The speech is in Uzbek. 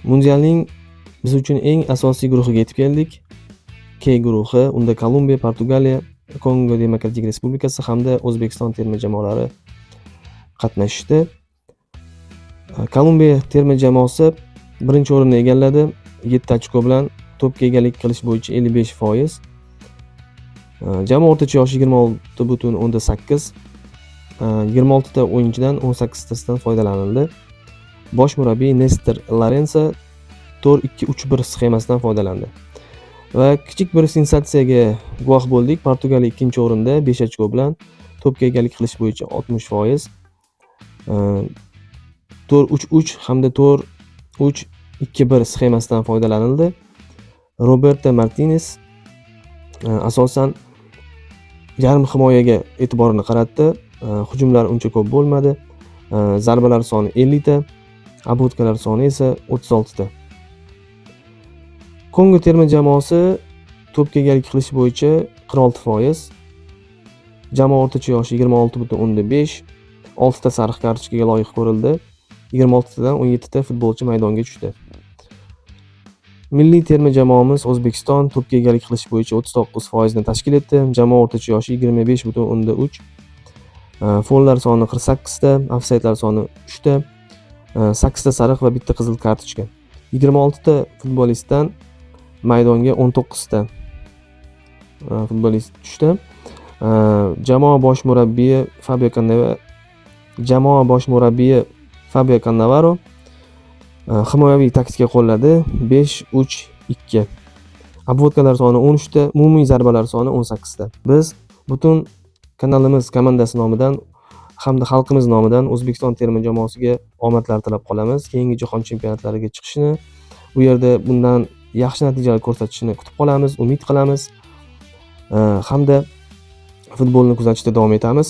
Mundialning biz uchun eng asosiy guruhiga yetib keldik. K guruhi, unda Kolumbiya, Portugaliya, Kongo Demokratik Respublikasi hamda O'zbekiston terma jamoalari qatnashishdi. Kolumbiya terma jamoasi birinchi o'rinni egalladi. 7 ochko bilan to'pga egalik qilish bo'yicha 55%. Jamoa o'rtacha yoshi 26,8. 26 ta o'yinchidan 18 tasidan foydalanildi. Bosh murabbiy Nestor Lorenzo 4-2-3-1 sxemasidan foydalandi. Va kichik bir sensatsiyaga guvoh bo'ldik. Portugaliya ikkinchi o'rinda 5 ochko bilan to'pga egalik qilish bo'yicha 60%. 4-3-3 hamda 4-3-2-1 sxemasidan foydalanildi. Roberto Martinez asosan yarim himoyaga e'tiborini qaratdi. Hujumlar uncha ko'p bo'lmadi. Zarbalar soni 50 ta, обводка lar soni esa 36 ta. Kongo terma jamoasi to'pga egalik qilish bo'yicha 46%. Jamoa o'rtacha yoshi 26,5, 6 ta sariq kartochkaga loyiq ko'rildi. 26 tadan 17 ta futbolchi maydonga tushdi. Milliy terma jamoamiz O'zbekiston to'pga egalik qilish bo'yicha 39% ni tashkil etdi. Jamoa o'rtacha yoshi 25,3. Follar soni 48 ta, ofsaydlar soni 3 ta, 8 ta sariq va 1 ta qizil kartochka. 26 ta futbolistdan maydonga 19 ta futbolist tushdi. Jamoa bosh murabbiyi Fabio Cannavaro himoyaviy taktika qo'lladi. 5-3-2. Обводка lar soni 13 ta, umumiy zarbalar soni 18 ta. Biz butun kanalimiz komandasi nomidan hamda xalqimiz nomidan O'zbekiston terma jamoasiga omadlar tilab qolamiz. Keyingi jahon chempionatlariga chiqishini, u yerda bundan yaxshi natijalar ko'rsatishini kutib qolamiz, umid qilamiz. Hamda futbolni kuzatishda davom etamiz.